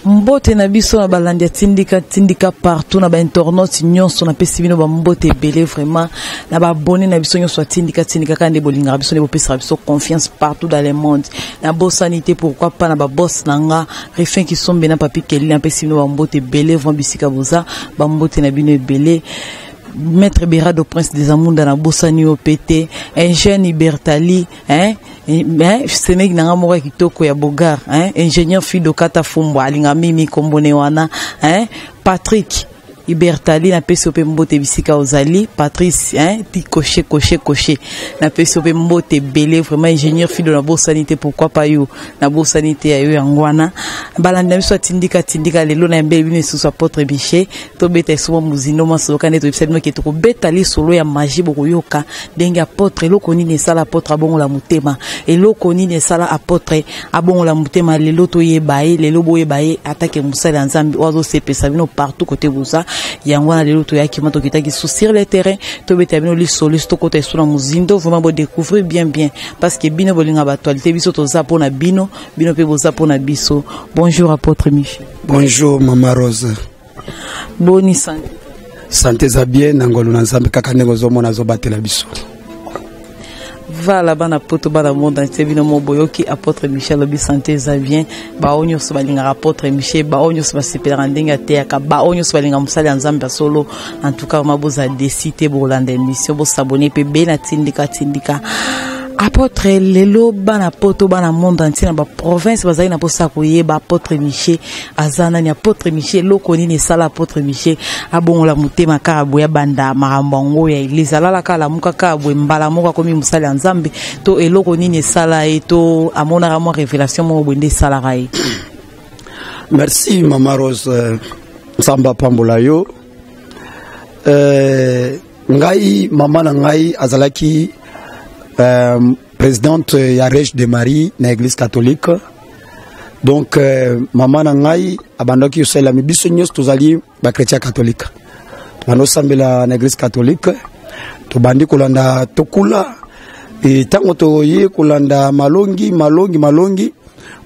Mbote na biso na balandi ya Tindika Tindika partout na ba internautes nyonso, napesi bino ba mbote ebele vraiment, na ba abonnés na biso nyonso ya Tindika Tindika, kaka nde bolingaka biso, nde bopesaka biso confiance partout dans le monde. Nabosani te, pourquoi pas, na ba boss na nga Rifin Kisombe na Papi Kelly, napesi bino ba mbote ebele vraiment, bisika boza, ba mbote na bino ebele. Maître Berado Prince des Amunda, nabosani yo pe te. Un jeune Ibertali, hein, hein, semeki na nga moko ya kitoko ya bogar, hein, ingénieur Fido Kata Fumbwa alinga mimi kombone wana, hein, Patrick Ibertali, napesi yo mpe mbote bisika ozali. Patrice, hein, ti cocher cocher cocher, napesi yo mpe mbote ebele vraiment. Ingénieur Fido, nabosani te, pourquoi pas yo, nabosani te ya yo. Yango wana balandi na biso atindika tindika, lelo na yambeli bino lisusu apôtre Michel. Tobeta esomo mozindo masoloka nde toyebisa bino ke tokobeta lisolo ya magie. Bokoyoka ndenge apôtre, eloko nini esala apôtre abongola motema, eloko nini esala apôtre abongola motema. Lelo toyeba ye, lelo boyeba ye atake mosali ya Nzambe oyo azosepesa bino partout kote boza. Yango wana lelo toyaki ma tokitaki su sur le terrain, tobeta bino lisolo, tokota esu na mozindo vraiment, bodécouvrir bien bien, parce que bino bolinga baactualité, biso toza mpona bino, bino mpe boza mpona biso. Bonjour apôtre Michel. Bonjour mama Rose. Boni santé? Santé eza bien na ngolu na Nzambe, kaka ndenge ozomona azobatela biso. Vala bana poto, bana monde entier, bino mo boyoki apôtre Michel alobi santé eza bien. Bao nyonso balingaka apôtre Michel, bao nyonso basepelaka ndenge ateyaka, bao nyonso balingaka mosali ya Nzambe ya solo, en tout cas ma bozala desi te, bolanda émission, bosabone mpe be na Tindika Tindika. Apôtre, lelo bana poto, bana monde entier, na baprovince bazali na mposa ya koyeba apôtre Michel aza nani. Apôtre Michel, eloko nini esala apôtre Michel abongola motema kaka boye, abanda makambo yango ya église, alalaka, alamuka kaka boye, mbala moko akomi mosali ya Nzambe? To eloko nini esala ye, to amonaka mwa révélation moko boye nde esalaka ye? Merci mama Rose, Nzambe apambola yo. Ngai, mama na ngai azalaki présidente ya Rege de Marie na église catholique. Donc mama na ngai abandaki kosalelami, biso nyonso tozali bachrétien catholique, tobandi kosambela na église catholique, tobandi kolanda, tokula. Ntango toye kolanda malongi malongi malongi,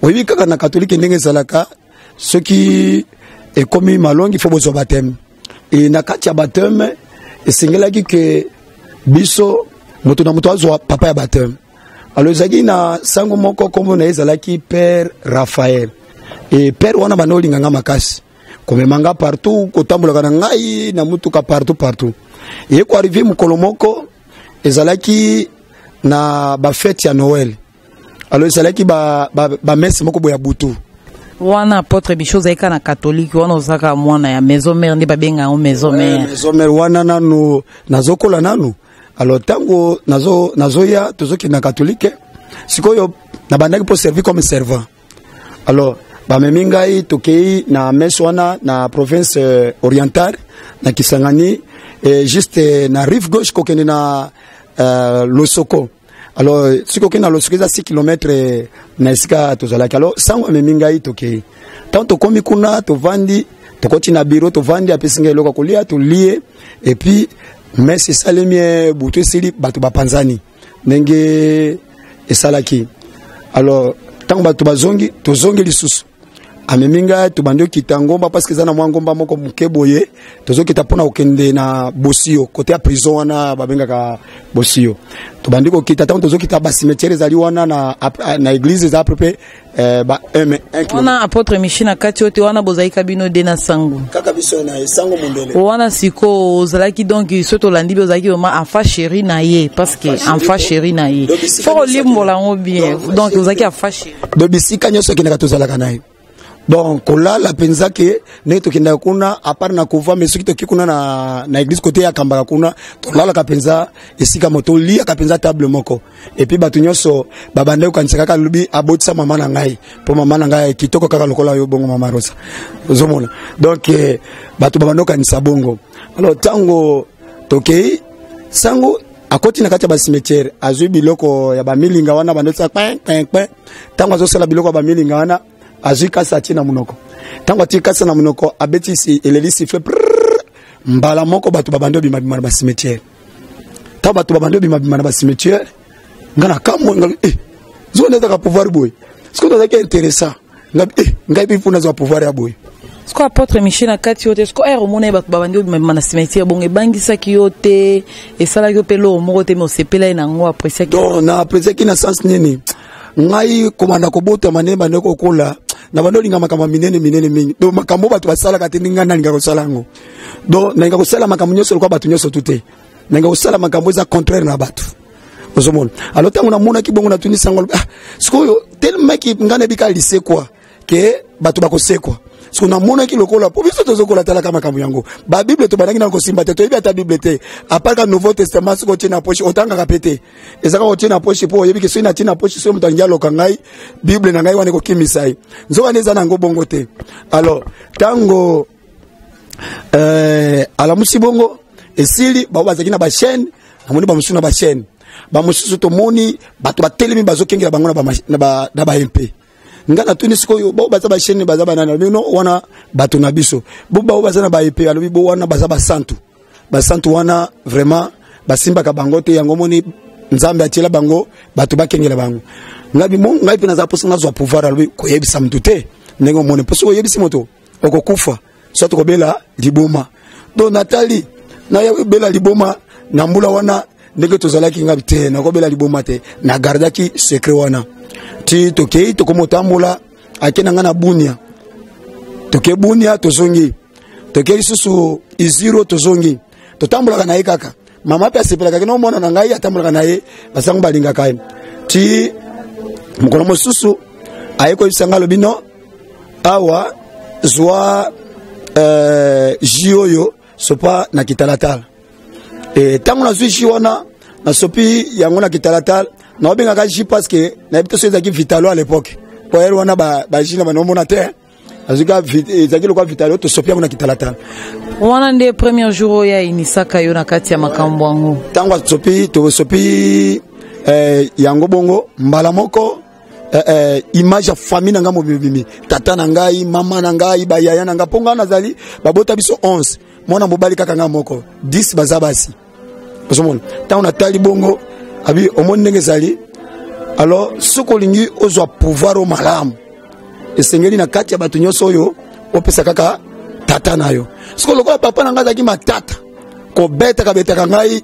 oyebi kaka na catholique ndenge ezalaka, soki ekomi malongi, fo bozwa baptême. E na kati ya baptême, esengelaki ke biso moto na moto azwa papa ya baptême. Alors ezalaki na sango moko, nkombo na ye ezalaki père Raphaël. E père wana banda olinga nga makasi, komema nga partout, kotambolaka na ngai na mutuka partout partout. Ye koarriver mokolo moko, ezalaki na bafête ya Noël. Alors ezalaki bamesse moko boye ya butu. Wana apôtre Michel ozalaki kaka na catholique wana, ozalaka mwana ya maison mère, nde babenga yango maison mère? Maison mère wana nanu nazokola nanu. Alors ntango nazoya, tozokende na catholique, sikoyo nabandaki mpo servir comme servant. Alors bamemi ngai, tokei na messe wana na province orientale, na Kisangani, juste na rive gauche, kokende na Losoko. Alors soki okende na Losoko, eza 6 km na esika tozalaki. Alors sango amemi ngai, tokei. Ntango tokomi kuna, tovandi, tokoti na bureau, tovandi, apesi ngai eloko ya kolia, tolie, et puis messe esalemi, butu esili, bato bapanzani ndenge esalaki. Alors ntango bato bazongi, tozongi lisusu, amemi ngai, tobandi okita ngomba, parce que eza na mwa ngomba moko moke boye, tozokita mpona kokende na Bosio, kote ya prison wana babengaka Bosio. Tobandi kokita, ntango tozokita, bacimetière ezali wana na église, eza à peu près ba 1. Wana apôtre Michel, na kati oyo te, wana bozalaki bino de na sango? Kaka biso na sango mondele. Wana sikoyo ozalaki, donc so tolandi bi, ozalaki vraiment enfant chéri na ye, parce que enfant chéri na ye, faut kolimbola yango bien, donc ozalaki enfant chéri. Donc bisika nyonso akendaka, tozalaka na ye. Donc kolala mpenza ke ndenge tokendaka kuna, à part na kova, mais soki toki kuna na église kote yakambaka kuna, tolalaka mpenza esika mo, toliaka mpenza table moko. Et puis bato nyonso babandaki kokanisa kaka lobi abotisa mama na ngai, mpo mama na ngai kitoko kaka lokola yo bongo, mama Rosa, ozomona. Donc bato babandi kokanisa bongo. Alors ntango tokei, sango akoti na kati ya bacimetière, azwi biloko ya bamilinga wana, bandotisa kpin kpin kpin. Ntango azosala biloko ya bamilinga wana, azwi kasa, atie na monoko. Ntango atie kasa na monoko, abeti eleli sifflet, mbala moko bato babandi obimabima na bacimetière. Ntango bato babandi obimabima na bacimetière, nga na kamwe, nga eh, zoka nde ezaka pouvoir boye. Sikoyo tozalaki intéressant, nga eh, Ngai mpe mpo nazwa pouvoir ya boye. Siko apôtre Michel na kati yo te, siko ere omona ye bato babandi obimabima na cimetière, bongo ebangisaki yo te, esalaki yo mpe eloko moko te, me osepela ye na yango, apresiaki? Donc na apresiaki na sens nini? Ngai komanda kobotama nde bande kokola na bande olinga makambo ya minene minene mingi. Donc makambo bato basalaka te, ndenge ngai nalinga kosala yango. Donc nalinga kosala makambo nyonso lokola bato nyonso tu te, nalinga kosala makambo eza contraire na bato, ozomona. Alors ntango namonaki bongo, natuni sango, ah, sikoyo telemaki ngai nayebi kaka lisekwa ke bato bakosekwa. Siko namonaki lokola mpo biso tozokola, talaka makambo yango, babible tobandaki na kosimba te, toyebi ata bible te apart ka Nouveau Testament. Soki otie na poche, otangaka mpe te, ezaka otie na poche mpo oyebi ke soki natie na poche, soki moto alingi aloka ngai bible na ngai wana, ekokimisa ye. Nzoka nde eza na yango bongo te. Alors ntango alamusi bongo, esili, bao bazalaki na bachaîne, namoni bamosusu na bachaîne, bamosusu tomoni bato batelemi bazokengela bango na ba mp. Nga natuni, sikoyo bao baza bachaîne baza banani? Alobi, no, wana bato na biso. Bo bao baza na baepe? Alobi, bo wana baza basantu. Basantu wana vraiment basimbaka bango te, yango moni Nzambe atiela bango bato bakengela bango. Ngai ngai mpe naza mposa nazwa pouvoir. Alobi, koyebisa motu te ndenge omoni, mpo soki oyebisi moto, okokufa, soit kobela liboma. Donc natali nayebela liboma na mbula wana ndenge tozalaki, ngai te, nakobela liboma te. Nagardaki secret wana ti tokei, tokoma otambola, ake na ngai na Bunia, toke Bunia, tozongi, toke lisusu Iziro, tozongi, totambolaka na ye kaka. Mama mpe asepelaka kino mwana na ngai atambolaka na ye, basango balingaka ye. Ti mokolo mosusu aye koyebisa ngai, alobi, no, awa zwa jus oyo, sopa na kitalatala. Ntango nazwi jus wana, nasopi yango na kitalatala, naobengaka jus parce que nayebi te soki ezalaki Vitalo à l'époque, po ere wana bajus na banomona te, azwika ezalaki lokola Vitalo, tosopi yango na kitalatala. Wana nde premier jour oyo ayinisaka yo na kati ya makambo yango? Ntango asopi, tosopi yango bongo, mbala moko image ya famille na ngai mobimibimi, tata na ngai, mama na ngai, bayaya na ngai, mpo ngai nazali babota biso 11, mwana mobali kaka ngai moko, 10 baza basi, ozomona. Ntango natali bongo, abi, omoni ndenge ezali. Alors soki olingi ozwa pouvoir oyo malamu, esengeli na kati ya bato nyonso oyo opesa kaka tata na yo. Soki lokola papa na ngai azalaki matata, kobetaka betaka ngai,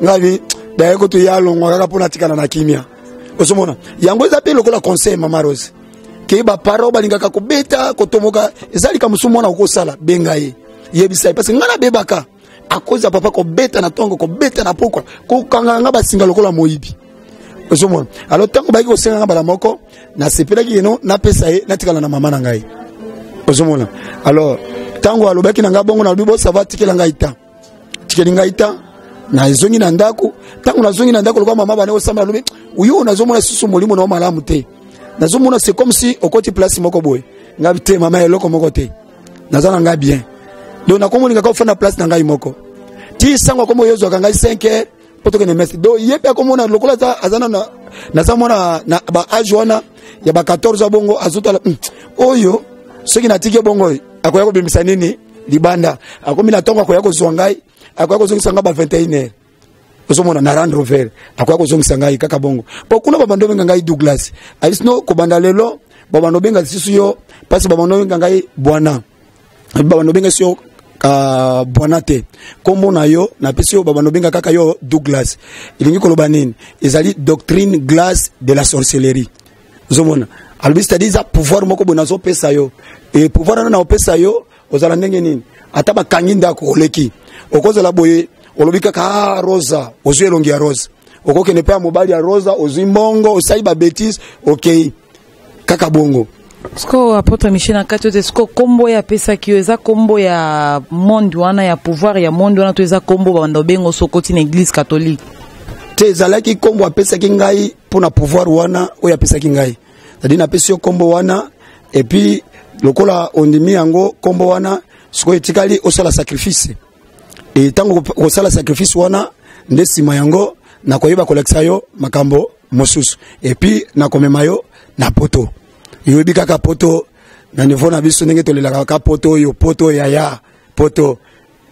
ngai daye kutu ye alongwa kaka mpo natikala na kimia, ozomona. Yango eza mpe lokola conseil, mama Rose, ke baparent balingaka kobeta, kotomoka, eza likambo mosusu mwana okosala, benga ye, yebisa ye, parce que ngai nabebaka à cause ya papa, kobeta na ntongo, kobeta na pokwa, kokanga nga basinga lokola moyibi, ozomona. Alors ntango bayaki kosenga nga, mbala moko nasepelaki keno napesa ye, natikala na mama na ngai, ozomona. Alors ntango alobaki na ngai bongo, nalobi, bosava, tikela ngai ta, tikeli ngai ta. Nazongi na ndako. Ntango nazongi na ndako, lokola mama bane osamba, alobi, oyo nazomona susu molimo na yo malamu te, nazomona c'est comme si okoti place moko boye. Ngai te, mama, eloko moko te, naza na ngai bien. Donc nakomolinga kofanda place na ngai moko ti sango akomo oyo ozwaka ngai 5 heures mpo tokende messe. Donc ye mpe akomona lokola aza na naza mwana na ba age wana ya ba 14 ans bongo, azotala oyo soki natiki bongo, akoya kobimisa nini libanda. Akomi na ntongo, akoya kozwa ngai, akoya kozongisa ngai ba 21 heures, ozomona, na Land Rover, akoya kozongisa ngai kaka bongo. Mpo kuna babanda obenga ngai Douglas, ayebisi, no, kobanda lelo babanda obenga lisusu yo mpasi, babanda obenga ngai bwana, babanda obenga esi yo ka bwana te, nkombo na yo napesi yo, babanda obenga kaka yo Douglas. Elingi koloba nini? Ezali doctrine glace de la sorcellerie, ozomona. Alobi, c'est-à-dire eza pouvoir moko boye nazopesa yo, e pouvoir wana naopesa yo, ozala ndenge nini, ata bakangi ndako, oleki, okozala boye, olobi kaka, ah, Rosa, ozwi elongi ya Rosa, okokende mpe ya mobali ya Rosa, ozwi mbongo, osali babêtises, okei kaka bongo. Siko apôtre Michel na kati oyo te, siko nkombo oyo apesaki yo eza nkombo ya monde wana, ya pouvoir ya monde wana, to eza nkombo babanda obengo so okoti na église catholique? Te, ezalaki nkombo apesaki ngai mpo na pouvoir wana oyo apesaki ngai, c'est-à-dire napesi yo nkombo wana, et puis lokola ondimi yango, nkombo wana, sikoyo etikali osala sacrifice. E ntango kosala sacrifice wana, nde nsima yango nakoyeba kolakisa yo makambo mosusu, et puis nakomema yo na poto. Yoyebi kaka poto na niveau na biso ndenge tolelaka kaka poto oyo, poto yaya, poto.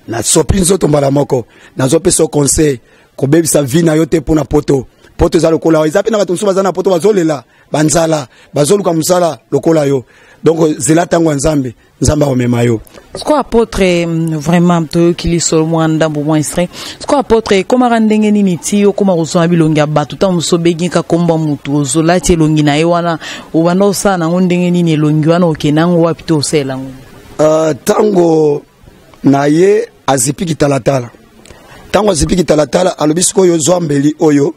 Nasopi nzoto mbala moko, nazopesa yo conseil, kobebisa vie na yo te mpo na poto. Poto eza lokola, eza mpe na bato mosusu baza na poto, bazolela banzala, bazoluka mosala lokola yo. Donc zela ntango ya Nzambe, Nzambe akomema yo. Siko apôtre, vraiment toyoki lisolo mwa ndambo mwa extrait. Siko apôtre, ekomaka ndenge nini ti okoma kozwa bilongi ya bato? Ntango mosusu obengi ka kombo ya motu, ozolati elongi na ye wana, obanda osala nango ndenge nini? Elongi wana okende yango wapi to osalela yango? Ntango na ye azipiki talatala, ntango azipiki talatala, alobi sikoyo zwa mbeli oyo,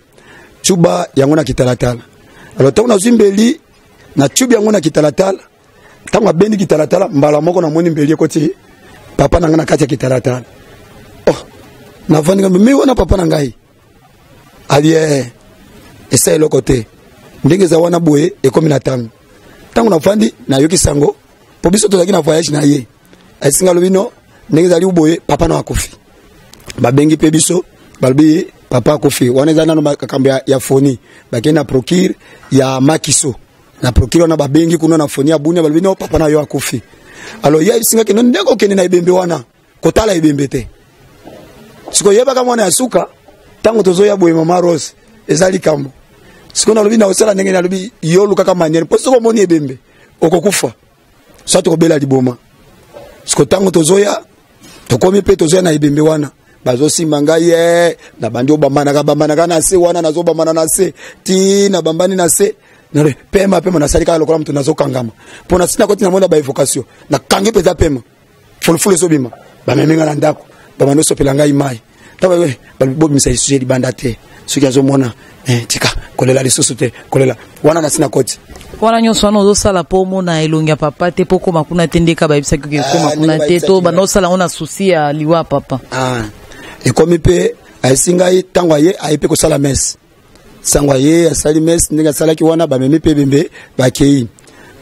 tuba yango na kitalatala. Alors ntango nazwi mbeli na tubi yango na kitalatala, ntango abendi kitalatala, mbala moko namoni mbeli ekoti papa na ngai na kati ya kitalatala. Oh, navandi ngai mi wana papa na ngai abi esa eloko te, ndenge eza wana boye ekomi na ntango. Ntango navandi nayoki sango, mpo biso tozalaki na voyage na ye, esinga alobi no, ndenge ezali boye papa na akufi. Babengi mpe biso, balobi papa akufi. Wana eza nano makambo ya foni. Bakei na procure ya Makiso, na procure wana babengi kuna na foni ya Bunia, balobi no, papa na yo akufi. Alors ye ayebisingaki no, ndenge okende na ebembe wana, kotala ebembe te. Sikoyo yebaka mwana ya suka, ntango tozoya boye, mama Rose, eza likambo. Sikoyo nalobi na osala ndenge, nalobi yo lukaka manière, mpo soki omoni ebembe okokufa, soit okobela liboma. Sikoyo ntango tozoya, tokomi mpe tozoya na ebembe wana, bazosimba ngai ye, nabandi obambanaka bambanaka na se wana, nazobambana na se ti nabambani na se, pema pema, nasali kaka lokola moto nazokangama, mpo na si nakoti namona baévocation, nakangi mpenza pema, fulufulu ezobima. Bamemi ngai na ndako, babandi osopela ngai mai. Ntango bobimisa lisusu ye libanda te, soki azomona tika kolela lisusu te, kolela wana na si na koti. Wana nyonso wana ozosala mpo omona elongi ya papa te, mpo okóma kuna te, ndeka bayebisaki oke ekóma kuna te, to banda osala yango na susi ya liwa papa? Ah, ekomi mpe ayesi ngai, ntango aye, aye mpe kosala messe. Sango aye, asali messe, ndenge asalaki wana, bamemi mpe ebembe, bakei.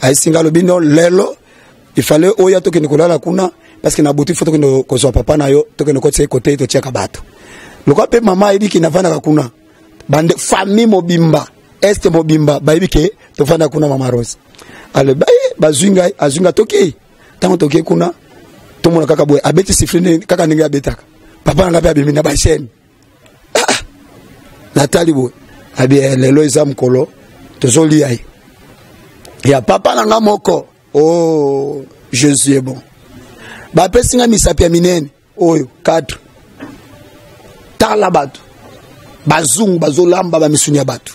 Ayesi ngai, alobi no, lelo ifale oya tokende kolala kuna, parce que na butu ifo tokende kozwa papa na yo, tokende kotia ye kote totiaka bato. Lokola mpe mama ayebi ke navandaka kuna, bande famille mobimba, este mobimba bayebi ke tovanda kuna, mama Rose. Ale baye bazwi ngai, azwi ngai, tokei. Ntango tokei kuna, tomona kaka boye abeti sifflet kaka ndenge abetaka, papa na ngai mpe abimi na bachaîne. Ah, natali boye, abi lelo eza mokolo tozolia ye ya papa na nga moko. Oh, Jésus est bon. Bapesi nga misapi ya minene oyo 4. Tala bato bazungu bazolamba bamisuni ya bato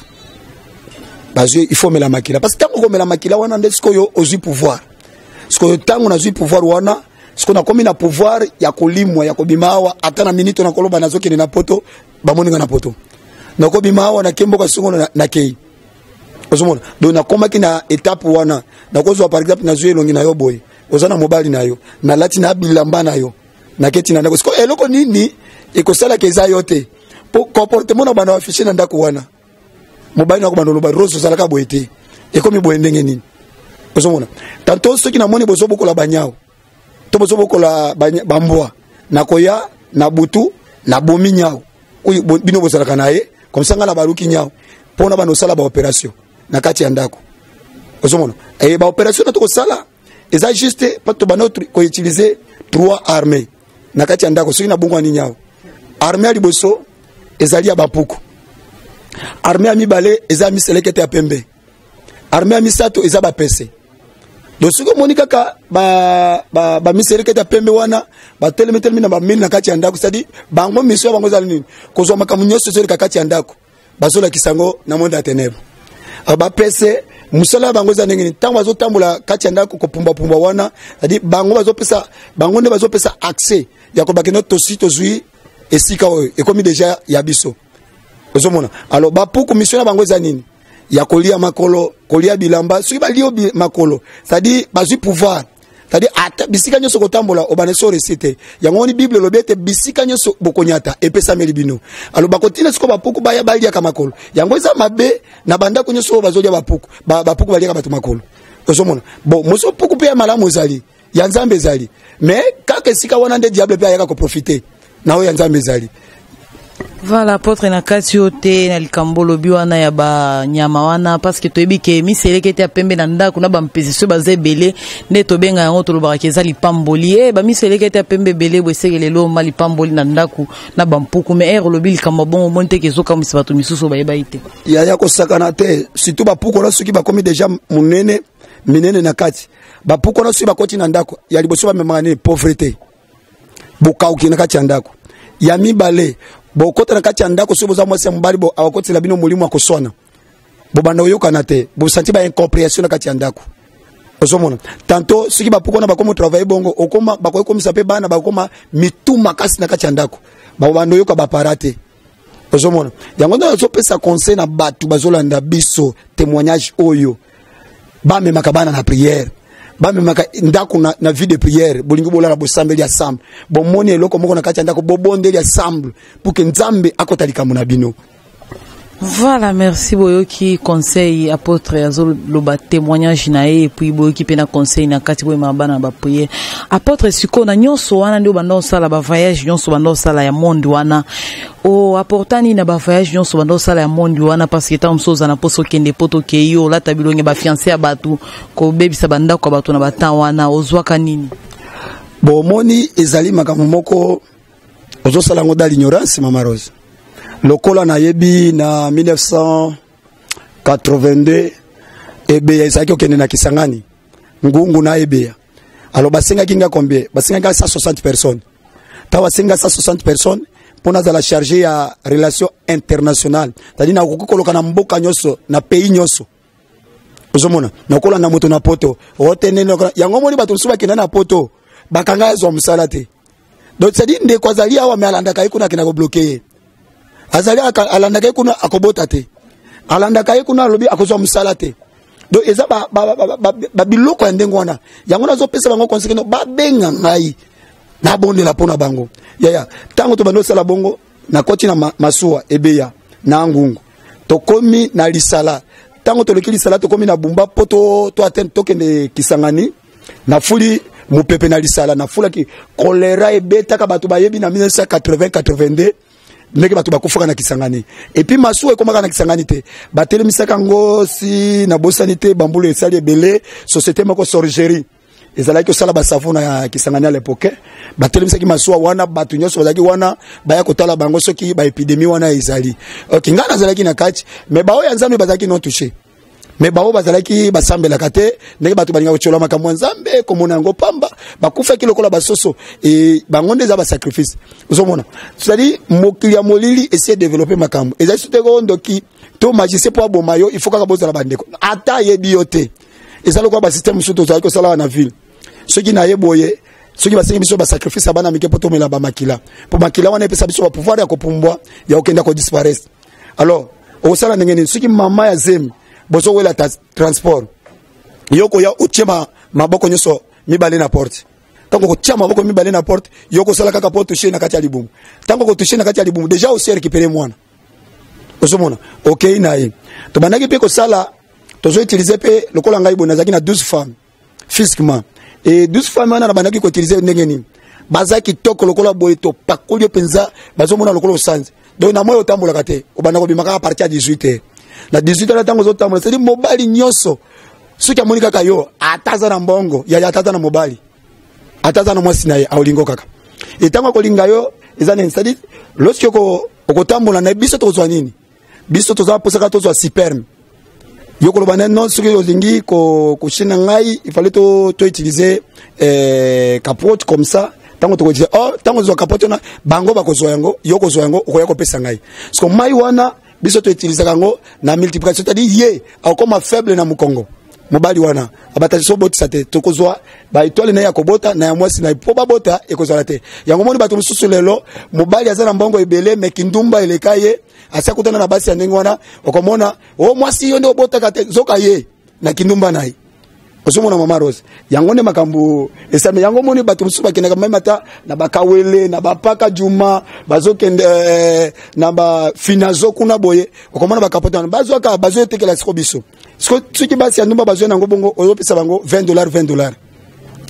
bazwi. Il faut mela makila, parce que ntango okomela makila wana nde sikoyo ozwi pouvoir. Sikoyo ntango nazwi pouvoir wana, sikoyo nakomi na pouvoir ya kolimwa, ya kobima awa ata na minute nakoloba nazokende na Poto, bamoni nga na Poto. Nakobima awa, nake mboka songono, nakei. Ozomona, donc nakomaki na étape wana, nakozwa par exemple, nazwi elongi na yo boye, oza na mobali na yo, nalati na bilamba na yo, naketi na ndako. Sikoyo eloko nini ekosalaka eza yo te, po comportement na bana affiche na ndako wana, mobali nako banda oloba: "Rose, ozalaka boye te, ekomi boye ndenge nini?" Ozomona, tanto soki namoni bozobokola banyau to bozobokola bambwa, nakoya na butu, nabomi nyau oyo bino bozalaka na ye. Comme ça ngai na baluki nyau mpona bana osala baopération na kati ya ndako. Ozomona, e baopération na tokosala eza juste mpo tobanda koutiliser trois armées na kati ya ndako. Soki nabongwani nyau, armée ya liboso ezali ya bampuku, armée ya mibale eza ya miselekete ya pembe, armée ya misato eza bapese. Donc soki omoni kaka bamiselekete ya pembe wana batelemi telemi na bamini na kati ya ndako, c'est-à-dire bango mission ya bango ezali nini? Kozwa makambo nyonso ezoleka kati ya ndako, bazolakisa yango na monde ya ténèbre. Bapese mosala ya bango eza ndenge nini? Ntango bazotambola kati ya ndako kopumbwapumbwa wana, c'est-à-dire bango bazopesa, bango nde bazopesa accès ya kobakende tosi tozwi esika oyo ekomi déjà ya biso. Ozomona, alors bapuku mission na bango eza nini? Ya kolia makolo, kolia bilamba. Soki balia makolo, c'est-à-dire bazwi pouvoir, c'est-à-dire ata bisika nyonso kotambola obanda so resi te. Yango wani Bible elobi ete bisika nyonso bokonyata epesameli bino. Alors bakotina sikoyo bapuku baya baliaka makolo. Yango eza mabe na bandako nyonso oyo bazolia bapuku, bapuku baliaka bato makolo. Ozomona, bon, moso puku mpe ya malamu ezali, ya Nzambe ezali, mais kaka esika wana nde diable mpe ayaka koprofiter na oyo ya Nzambe ezali. Voilà, apôtre, na kati oyo te, na likambo olobi wana ya banyama wana, parce que toyebi ke miseleke te ya pembe na ndako na bampesi soki baza ebele, nde tobenga yango, tolobaka eza lipamboli. E bamiseleke te ya pembe ebele boye, eseke lelo ma lipamboli na ndako na bampuku. Mais ere olobi likambo bongo, omoni teke ezokamwisa bato misusu oyo bayebaki te. Yaya, kosakana te, surtout bapuku wana soki bakomi déjà monene minene na kati. Bapuku wana soki bakoti na ndako ya liboso, bamemaka nini? Pauvreté, bokauki na kati ya ndako. Ya mibale, bokota na kati ya ndako, soki boza mwasi ya mobali, akokotela bino molimo ya koswana, bobanda koyokana te, bosanti ba incompréhension na kati ya ndako. Ozomona, tantôt soki bapuku wana bakoma travailler bongo, okoma bakoki komisa mpe bana bakoma mitu makasi na kati ya ndako, bakobanda oyoka bapara te. Ozomona, yango nde azopesa conseil na bato bazolanda biso, témoignage oyo: bamemaka bana na prière, bamemaka ndako na vie de prière. Bolingi bolala, bosambeli ensemble. Bomoni eloko moko na kati ya ndako, bobondeli ensemble pour que Nzambe akota likambo na bino. Voilà, merci. Boyoki conseil apôtre azoloba, témoignage na ye, et puis boyoki mpe na conseil na kati, boyema bana na baprière. Apôtre, sikoyo na nyonso wana nde obanda osala bavoyage nyonso, banda osala ya monde wana, oapporta nini na bavoyage nyonso banda osala ya monde wana? Parce que ntango mosusu oza na mposa okende po tokei, olata bilongi bafiancé ya bato, kobebisa bandako ya bato na batemps wana, ozwaka nini? Bomoni, ezali makambo moko ozosala yango dans l'ignorance, mama Rose. Lokola nayebi, na 1982 ebeya ezalaki kokende na Kisangani, ngungu na ebeya. Alors basengaki nga combien? Basengaki nga 160 personnes. Ntango basengi nga 160 personnes mpo nazala chargé ya relation internationale, c'est-à-dire nakoki koloka na mboka nyonso, na pays nyonso. Ozomona, nakolanda moto na poto otenene yango. Omoni, bato mosusu bakenda na poto, bakanga, azwa mosala te. Donc c'est-à-dire ndeko azali awa, me alandaka ye kuna, akenda kobloquer ye. Azali, alandaka ye kuna, akobota te. Alandaka ye kuna, alobi akozwa mosala te. Donc eza babiloko ya ndenge wana. Yango nazopesa bango conseil, no babenga ngai, nabondela mpo na bango. Yaya, ntango tobandi osala bongo, nakoti na masuwa ebeya na ngungu, tokomi na Lisala. Ntango toleki Lisala, tokomi na Bumba mpo to atteindre, tokende Kisangani. Nafuli mopepe na Lisala, nafulaki choléra ebetaka. Bato bayebi na 1980 82 ndenge bato bakufaka na Kisangani. Et puis masuwa ekomaka na Kisangani te, batelemisaka yango. Si nabosani te, bambulu esali ebele, société moko sorgerie ezalaki kosala basavon na Kisangani à l'époque, batelemisaki masuwa wana. Bato nyonso bazalaki wana baya kotala bango soki baépidémie wana ezali. Ok, ngai nazalaki na kati, mais baoyo ya Nzambe bazalaki non touché, mais bango bazalaki basambelaka te. Ndenge bato balingaka kotyola makambo ya Nzambe, komona yango pamba, bakufaki lokola basoso. E bango nde eza basacrifice. Ozomona, c'est-à-dire mokili ya molili esi edévelopper makambo. Ezali so te ko ndoki to magicien mpo aboma yo, il faut kaka bozala bandeko, ata ayebi yo te. Eza lokola basystème mosusu tozalaki kosala na ville. Soki naye boye, soki basengi biso basacrifice ya bana mike mpo tomela bamakila, mpo makila wana epesa biso bapouvoir ya kopumbwa, ya kokenda kodisparaître, alors okosala ndenge nini? Soki mama ya zemi, bozowela transport, yo koya otie maboko nyonso mibale na porte. Ntango kotia maboko mibale na porte, yo kosala kaka po touche na kati ya libumu. Ntango kotouche na kati ya libumu, déjà osi récupéré mwana. Ozomona, okei na ye. Tobandaki mpe kosala, tozoutiliser mpe lokola ngai boye, nazalaki na 12 femmes physiquement. E 12 femmes wana nabandaki koutiliser ndenge nini? Baza kitoko lokola boye, topakoli yo mpenza, bazomona lokola osanzi. Donc na moi otambolaka te, obanda kobima kaka partir ya 18 heures. Na 18 heures, ntango ozotambola, c'est mobali nyonso soki amoni kaka yo, ata aza na mbongo yaya, ata aza na mobali, ata aza na mwasi na ye, aolingo kaka. Etango akolinga yo eza nini? C'est-à-dire lorsque okotambola na biso, tokozwa nini? Biso toza mposaka tozwa sperme. Yo koloba na non, soki olingi koshina ngai, il fallait to utiliser capote comme ça. Ntango tokoutiliser, oh, ntango ozwa capote wana, bango bakozwa yango, yo kozwa yango, okoya kopesa ngai. Parce que mai wana biso toutilisaka yango na multiplication, c'est-à-dire ye akokoma faible na mokongo. Mobali wana abataki so botisa te, tokozwa baétoile na ye ya kobota na ya mwasi na ye mpo babota ekozala te. Yango moni bato mosusu lelo, mobali aza na mbongo ebele, me kindumba eleka ye, asi akutana na basi ya ndenge wana. Okomona o mwasi yo nde obotaka te, zoka ye na kindumba na ye. Ozomona, mama Rose, yango nde makambo esame. Yango moni bato mosusu bakendaka meme ata na bakawele, na bapaka juma, bazokende na bafinazo kuna boye. Okomona bakapote wana bazwaka, bazotekela siko biso. Soki basi ya ndumba bazwi nango bongo, ozopesa bango 20 dollar, 20 dollar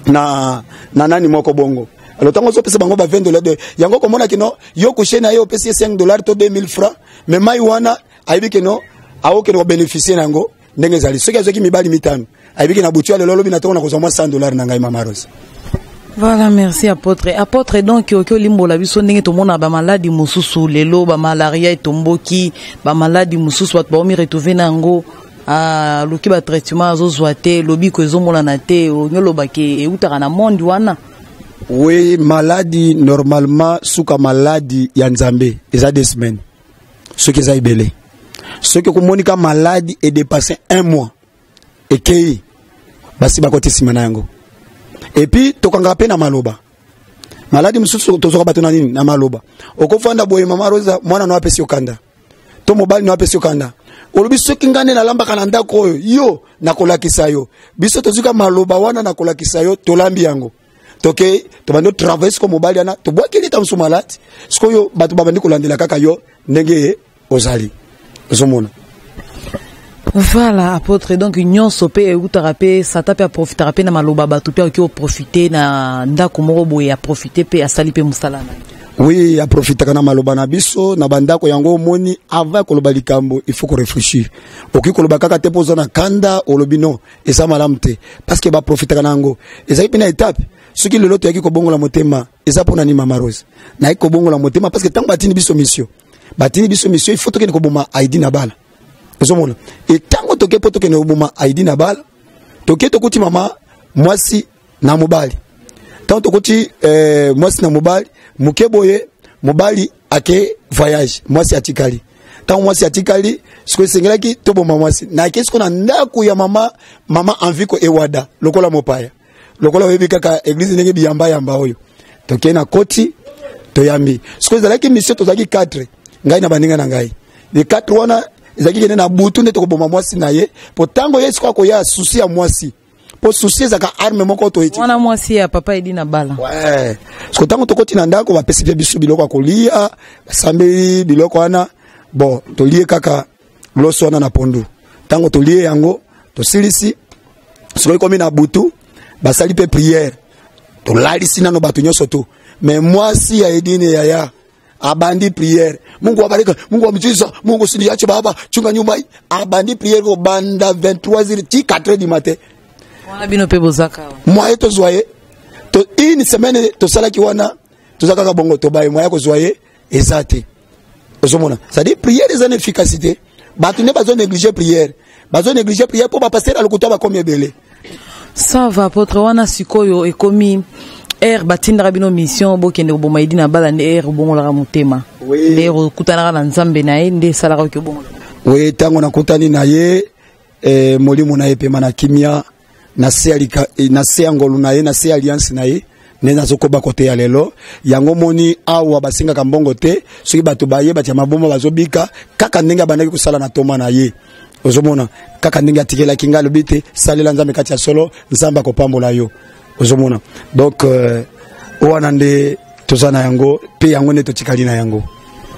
na nani moko bongo. Alors ntango ozopesa bango ba 20 dollar de yango, komona kino yo couche na ye, opesi ye 5 dollar to 2000 francs, mais mai wana ayebi kino aokende kobénéficier na yango ndenge ezali. Soki azwaki mibali mitano, ayebiki na butu ya lelo, olobi na ntongo na kozwa mwa 100 dollar na ngai, mama Rose. Voilà, merci apôtre. Apôtre, donc oki olimbola biso ndenge tomona bamaladi mosusu lelo, bamalaria etomboki, bamaladi mosusu bato baomi retrouver na yango. Aluki ba traitement, azozwa te, lobiko ezomonana te. Olingi oloba ke eutaka na monde wana? Oui, maladie normalement, suka maladie ya Nzambe eza 2 semaines soki eza ebele. Soki okomonika maladie edépasse un mois, ekei, basi bakoti nsima na yango. Et puis tokangaka mpe na maloba. Maladie mosusu tozwaka bato na nini? Na maloba. Okofanda boye, mama Rosa, mwana no apesi yo kanda to mobali no apesi yo kanda, olobi: "Soki ngai nde nalambaka na ndako oyo, yo nakolakisa yo." Biso tozwika maloba wana, "Nakolakisa yo." Tolambi yango, toke, tobandi otravaille. Sikoyo mobali wana tobwakeli ta mosu maladie. Sikoyo bato babandi kolandela kaka yo ndenge ozali, ozomona. Voilà, apôtre. Donc nyonso mpe eutaka mpe Satan mpe aprofitaka mpe na maloba bato, mpe akoki oprofite na ndako moko boye, aprofite mpe asali mpe mosala na ye. Oui, aprofitaka na maloba na biso na bandako. Yango omoni, avant ya koloba likambo, il faut koréfléchir. Okoki koloba kaka te mpo oza na kanda, olobi. Non, eza malamu te, parce que baprofitaka na yango. Ezali mpe na étape. Soki lelo toyaki kobongola motema, eza mpo na nini, mama Rose? Nayaki kobongola motema parce que ntango batindi biso mission, batindi biso mission, il faut tokende koboma Aidi na bala. Ozomona, etango toke mpo tokende koboma Aidi na bala, toke, tokuti mama mwasi na mobali. Ntango tokuti mwasi na mobali moke boye, mobali ake voyage, mwasi atikali. Ntango mwasi atikali, sikoyo esengelaki toboma mwasi. Nake sikoyo na ndako ya mama Enviko Ewada lokola mopaya, lokola oyebi kaka église ndenge biyambayamba oyo. Tokei na koti, toyambi. Sikoyo ezalaki mission, tozalaki 4, ngai na baninga na ngai. Le 4 wana ezalaki kende na butu nde tokoboma mwasi na ye, po ntango ye sikoyo akoya, souci ya mwasi, po souci ezalaka arme moko toyeti. Wana mwasi ya papa Edi na bala? Ouais. Siko ntango tokoti na ndako, bapesi mpe biso biloko ya kolia, basambeli biloko wana. Bon, tolie kaka loso wana na pondu. Ntango tolie yango, tosilisi. Sikoyo ekomi na butu, basali mpe prière, tolalisi nano bato nyonso tu. Mais mwasi ya Edine, yaya, abandi prière: "Mungu abariki, Mungu wa miujiza, Mungu usiniache baba, chunga nyumba hii." Abandi prière kobanda 23h ti 4h du matin. Wana bino mpe bozaka awa? Moye tozwa ye to, une semaine tosalaki wana, toza kaka bongo, tobaye moya kozwa ye eza te. Ozomona, c'est-à-dire prière eza na efficacité. Bato nde bazo néglige prière, bazo néglige prière mpo bapasteur ya lokuta bakomi ebele. Ça va, apôtre. Wana sikoyo ekomi heure batindaka bino mission, bokende koboma Edi na bala, nde heure obongolaka motema? Oui. Nde heure okutanaka na Nzambe na ye nde esalaka oki obongola? Oui, ntango nakutani na ye, molimo na ye pema na kimia, na se ya na se ya ngolu na ye, na se ya alliance na ye, nde nazokoba koteya lelo. Yango moni awa basengaka mbongo te. Soki bato baye, batia maboma, bazobika kaka ndenge abandaki kosala na toma na ye. Ozomona kaka ndenge atikelaki ngai, alobi te: "Salela Nzambe kati ya solo, Nzambe akopambola yo." Ozomona, donc wana nde toza na yango, mpe yango nde totikali na yango.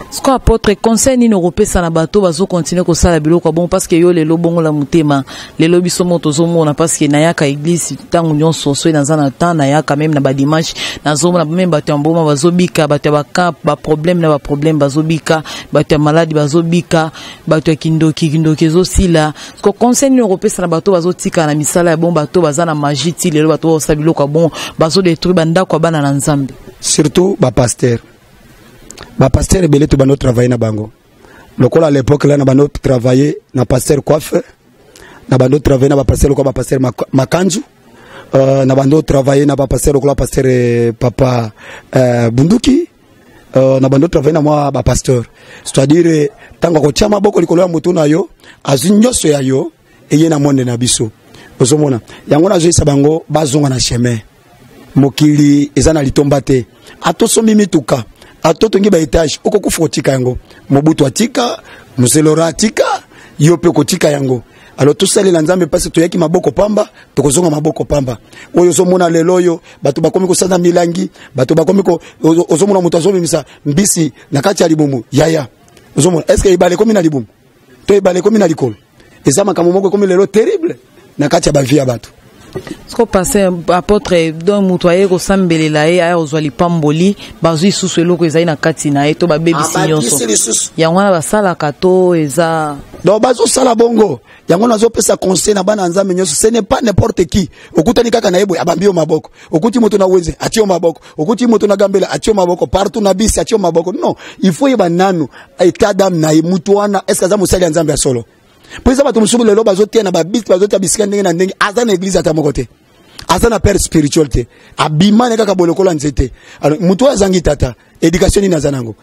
Siko apôtre, conseil nini okopesa na bato bazokontinue kosala biloko ya bongo? Parce que yo lelo bongola motema, lelo biso mo tozomona, parce que nayaka église ntango nyonso, soki naza na temps, nayaka même na badimanche, nazomona même bato ya mboma bazobika, bato ya bacamp, baproblème na baproblème bazobika, bato ya maladie bazobika, bato ya kindoki, kindoki ezosila. Siko conseil nini okopesa na bato bazotikala na misala ya bongo, bato baza na magie ti lelo, bato bazosala biloko ya bongo, bazodétruire bandako ya bana na Nzambe? Surtout bapasteur, bapasteur ebele to bando travailler na bango. Lokola à l'époque là na bando travailler na pasteur Coiffe, na bando travailler na bapasteur lokola bapasteur Makanzu, na bando travailler na bapasteur lokola pasteur papa Bunduki, na bando travailler na mwa bapasteur. C'est-à-dire ntango akotia maboko likolo ya motu na yo, azwi nyonso ya yo, eye na monde na biso. Ozomona, yango nazoyisa bango bazonga na chemin. Mokili eza na litomba te. Atosombi mituka, atotongi baétage, okokufa kotika yango. Mobutu atika, Moselora atika, yo mpe okotika yango. Alors tosalela Nzambe mpasi. Toyaki maboko pamba, tokozonga maboko pamba. Oyo ozomona lelo oyo, bato bakomi kosala milangi, bato bakomi ozomona moto azomemisa mbisi na kati ya libumu. Yaya, ozomona, est ce que ebale ekomi na libumu to ebale ekomi na likolo? Eza makambo moko ekomi lelo terrible na kati ya bavie ya bato. Siko pasteur, apôtre, donc moto aye kosambelela ye, aya kozwa lipamboli, bazwi lisusu eloko ezali na kati na ye to babebisi nyonso. Yango wana basalaka to eza? Donc bazosala bongo. Yango nazopesa conseil na bana ya Nzambe nyonso: ce n'est pas n'importe qui okutani kaka na ye boye, abambi yo maboko. Okuti moto na wenze, atie yo maboko. Okuti moto na gambela, atie yo maboko. Partout na bisi, atie yo maboko. Non, il faut yeba nanu état d'âme na ye, mutu wana, est ce que aza mosali ya Nzambe ya solo? Mpo eza bato mosusu lelo bazoteya na babisi, bazoteya bisika ndenge na ndenge, aza na eglize ata moko te, aza na père spirituel te, abima ne kaka boye lokola nzete. Alors moto oyo azangi tata, éducation nini aza nango?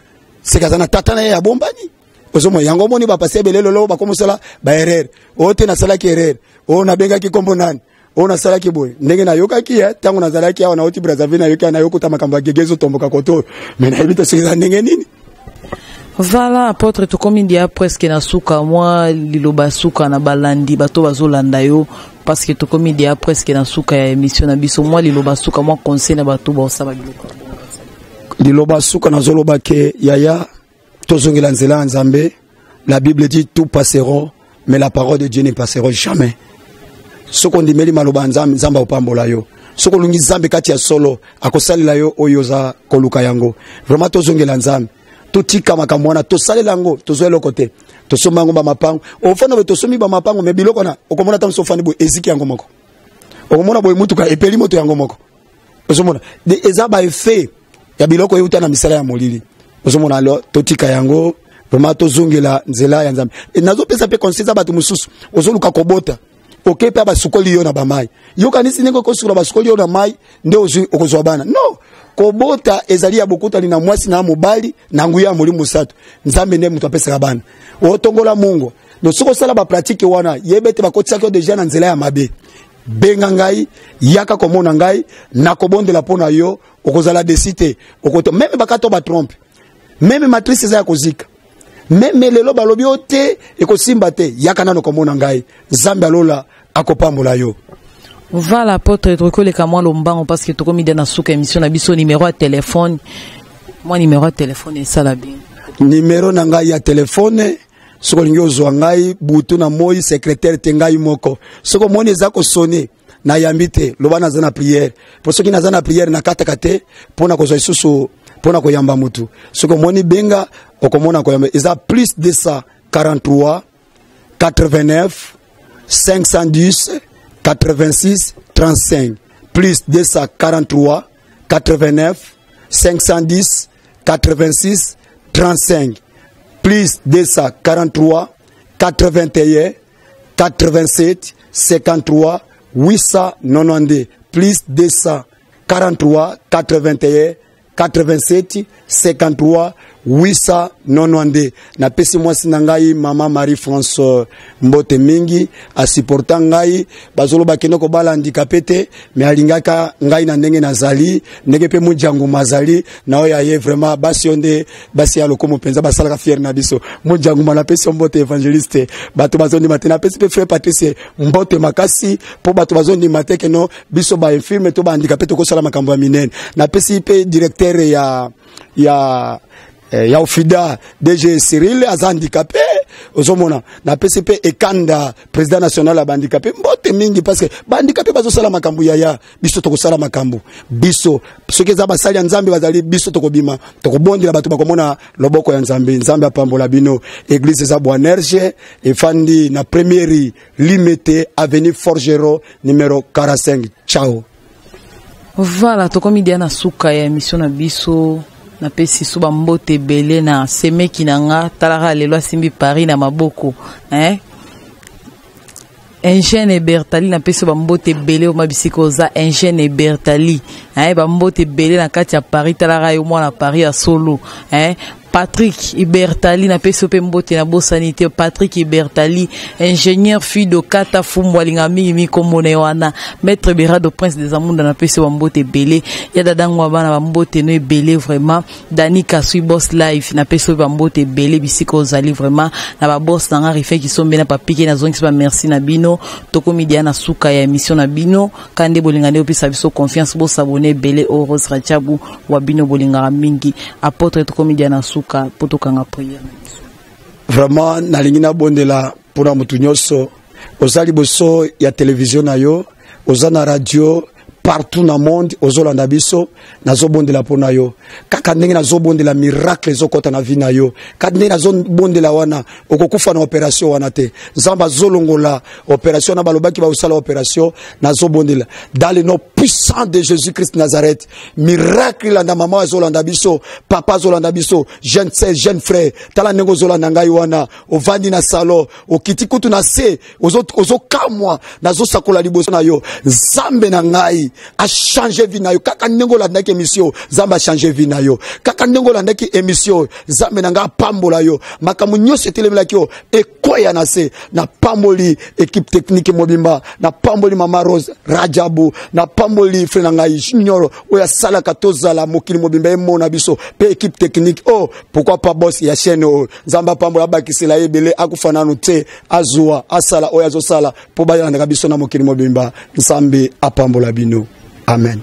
Seke aza na tata na ye abombani. Ozomona yango, omoni bapasi ebele lelo bakomosala baerreur. Oyo te, nasalaki erreur, oyo nabengaki nkombo nani, oyo nasalaki boye ndenge nayokaki ye ntango nazalaki awa, nauti Brazzaville, nayoki nayokuta makambo ya gege ezotomboka koto oyo, me nayebi te soki eza ndenge nini. Voilà, apôtre, tokomi dia presque na suka. Mwa liloba suka na balandi, bato bazolanda yo, parce que tokomi dia presque na suka ya émission na biso. Mwa liloba suka, mwa conseil na bato baosala biloko. Liloba suka nazoloba ke yaya, tozongela nzela ya Nzambe. La Bible dit: tout passeront, mais la parole de Dieu ne passera jamais. Soki ondimeli maloba ya Nzambe, Nzambe akopambola yo. Soki olungi Nzambe kati ya solo, akosalela yo oyo oza koluka yango. Vraiment, tozongela Nzambe, totika makambo wana, tosalela yango, tozwa eloko te. Tosomba yango bamapango, ofanda boye, tosombi bamapango, me biloko wana okomona ata mosu ofandi boye, eziki yango moko. Okomona boye mutuka epeli moto yango moko. Ozomona eza baeffet ya biloko euta na misala ya molili. Ozomona? Alors totika yango vraiment, tozongela nzela ya Nzambe. E, nazopesa mpe conseil eza bato mosusu, ozoluka kobota, oke mpe basukoli yo na bamai, yokanisi ndenge okosukola, basukoli yo na mai nde ozwi okozwa bana. Non, kobota ezali ya bokutani na mwasi na mobali na nguya ya Molimo Mosantu. Nzambe nde moto apesaka bana. Otongola mungo no, soki osala bapratike wana, yeba ete bakotisaki yo deja na nzela ya mabe. Benga ngai, yaka komona ngai, nakobondela mpo na yo, okozala desi te. Okoto meme bakato batrompe, meme matrice eza ya kozika, meme lelo balobi yo te, ekosimba te. Yaka nano komona ngai, Nzambe alola akopambola yo. Voilà, apôtre, tokoleka mwa lombango parce que tokomi de na suka émission na biso. Numéro ya téléphone, mwa numéro ya téléphone esala bien. Numéro na ngai ya telefone, soki olingi ozwa ngai butu na moi, secrétaire te, ngai moko. Soki omoni eza kosone, nayambi te, loba naza na prière, mpo soki naza na prière nakataka te mpo na kozwa lisusu mpo na koyamba mutu. Soki omoni, benga, okomona koyamba. Eza plus 243 89 510 86 35, plus 243 89 510 86 35, plus 243 81 87 53 892, plus 243 81 87 53 892. Napesi mwasi na ngai, mama Marie France, mbote mingi, asupporta ngai. Bazoloba kende kobala handicapé te, me alingaka ngai na ndenge nazali, ndenge mpe mojangu azali na oyo aye. Vraiment, basi yo nde basi ya lokumu mpenza, basalaka fiere na biso. Mojanguma, napesi yo mbote. Évangéliste, bato bazondima te. Napesi mpe frère Patrice mbote makasi, mpo bato bazondima te keno biso bainfirme to bahandicapé tokosala makambo ya minene. Napesi mpe directeur ya Ofida, DG Cyril, aza handicapé. Ozomona, napesi mpe Ekanda, président national ya bahandicapé, mbote mingi, parce que bahandicapé bazosala makambo. Yaya, biso tokosala makambo. Biso soki eza basali ya Nzambe bazali, biso tokobima, tokobondela bato, bakomona loboko ya Nzambe. Nzambe apambola bino. Église eza Boanerge, efandi na première Limete, avenue Forgero numéro 45. Ciao. Voilà, tokomi dia na suka ya émission na biso. Napesi so bambote ebele na semeki na nga, talaka lelo asimbi Paris na maboko, hein? Ingene Bertali, napesi bambote ebele oma bisika oza. Ingene Bertali, hein? Bambote ebele na kati ya Paris, talaka yo mwana Paris ya solo, hein? Patrick Ibertali, napesi yo mpe mbote, nabosani te Patrick Ibertali, ingénieur Fido Kata Fumbu, alingaka mingi mikombo na ye wana. Maître Berado, prince des Amunda, napesi yo bambote ebele. Ya dadango ya bana, bambote no ebele vraiment. Dani Kasui, boss live, napesi yo bambote ebele bisika ozali vraiment. Na baboss na nga Rife Kisombe na Papike, nazongisi bamerci na bino. Tokomi dia na suka ya émission na bino. Ka nde bolinga nde opesa biso confiance, bosabone ebele. O Rose Rajabu wa bino bolingaka mingi. Apôtre, tokomi dia na suka mpo tokanga prière na biso. Vraiment, nalingi nabondela mpona motu nyonso oza liboso ya televizio na yo, oza na radio. Partout na monde ozolanda biso, nazobondela mpo na yo. Kaka ndenge nazobondela, miracle ezokɔta na vie na yo. Kaka ndenge nazobondela wana, okokufa na opération wana te. Nzambe azolongola opération wana, balobaki bakosala opération. Nazobondela dans le nom puissant de Jésus Christ Nazareth, miracle elanda mama azolanda biso, papa azolanda biso, jeune sœur, jeune frère. Tala ndenge ozolanda ngai wana, ovandi na salon, okiti kutu na se, ozokamwa. Nazosakola liboso na yo, Nzambe na ngai achange vie na yo. Kaka ndenge olandaki émission, Nzambe achange vie na yo. Kaka ndenge olandaki émission, Nzambe na ngai apambola yo. Makambo nyonso etelemelaki yo ekweya na se. Napamboli équipe technique mobimba, napamboli mama Rose Rajabu, napamboli frère na ngai Junior oyo asalaka tozala mokili mobimba emona biso, mpe équipe technique. Oh, pourquoi pas boss ya chaîne oyo? Nzambe apambola, abakisela ye ebele, akufa nanu te, azwa asala oyo azosala mpo balandaka biso na mokili mobimba. Nzambe apambola bino, amen.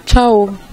Ciao.